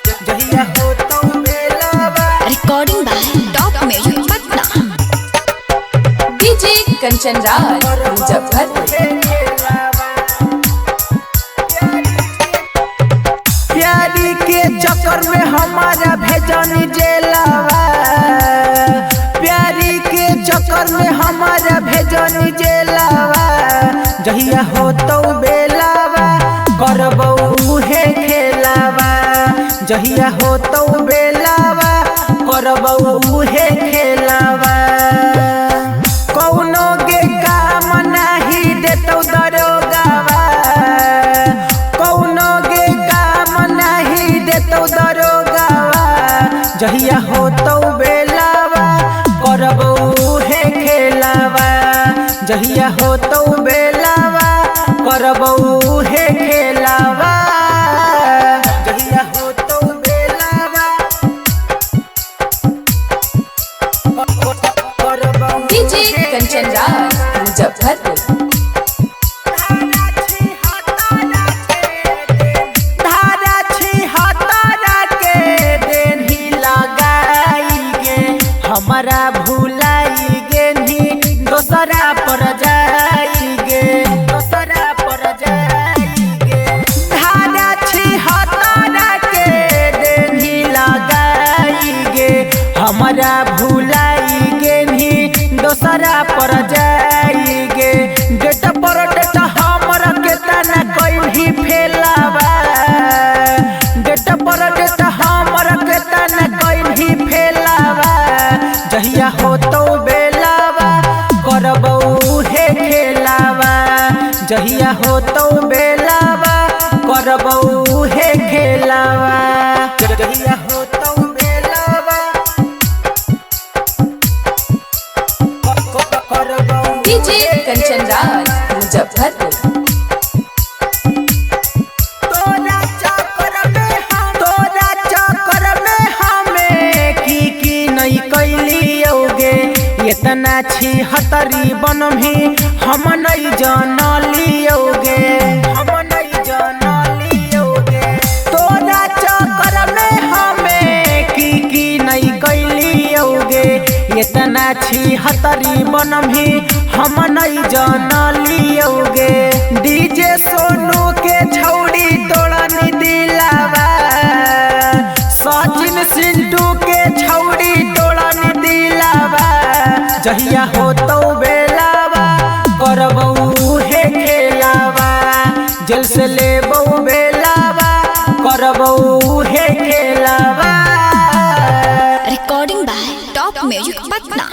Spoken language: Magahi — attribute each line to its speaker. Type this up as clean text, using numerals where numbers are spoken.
Speaker 1: जहिया होतौ बेलावा।
Speaker 2: Recording by Top Music Patna.
Speaker 3: DJ Kanchan Raj Muzaffarpur.
Speaker 1: प्यारी के चक्कर में हमारा भेजनी जेलावा। प्यारी के चक्कर में हमारा भेजनी जेलावा। जहिया होतौ बेलावा करबौ उहे खेलावा। जहिया होतौ बेलावा करबौ उहे खेलावा। कौनो के काम नाही देतौ दरोगावा। कौनो के काम नाही देतौ दरोगावा। जहिया होतौ बेलावा करबौ उहे खेलावा। जहिया होतौ बेलावा करबौ उहे खेलावा। जहिया होतौ बेलावा करबौ
Speaker 3: डीजे कंचन राज मुजफ्फरपुर।
Speaker 1: धारा छिहत्तर के देन्ही लगाई गे, हमारा भुलाई गेन्ही दोसरा पर जाई गे, दोसरा पर जाई गे। धारा 76 के देन्ही लगाई गे, हमारा भुलाई गेन्ही दोसरा पर जाई गे। डेट पर डेट हमरा केतना कइली फेलावा। डेट पर डेट हमरा केतना कइली फेलावा। जहिया होतौ बेलावा करबौ उहे खेलावा। जहिया होतौ बेलावा करबौ उहे खेलावा। जहिया होतौ बेलावा करबौ
Speaker 3: डीजे कंचन राज मुजफ्फरपुर।
Speaker 1: तोरा चक्कर में हम, तोरा चक्कर में हमें की की नहीं कैलियोगे। इतना छिहत्तरी बनभी हम नहीं जानलियोगे, हम नहीं जानलियोगे। तोरा चक्कर में हमें की की नहीं कैलियोगे। इतना छिहत्तरी बनभी हम नहीं जानलियोगे। डीजे सोनू के छौड़ी तोड़नी दिलावा। सचिन सिंटू के छौड़ी तोड़नी दिलावा। जहिया होतौ बेलावा करबौ उहे खेलावा। जेल से लेबौ बेलावा करबौ उहे खेलावा।
Speaker 2: Recording by Top Music Patna.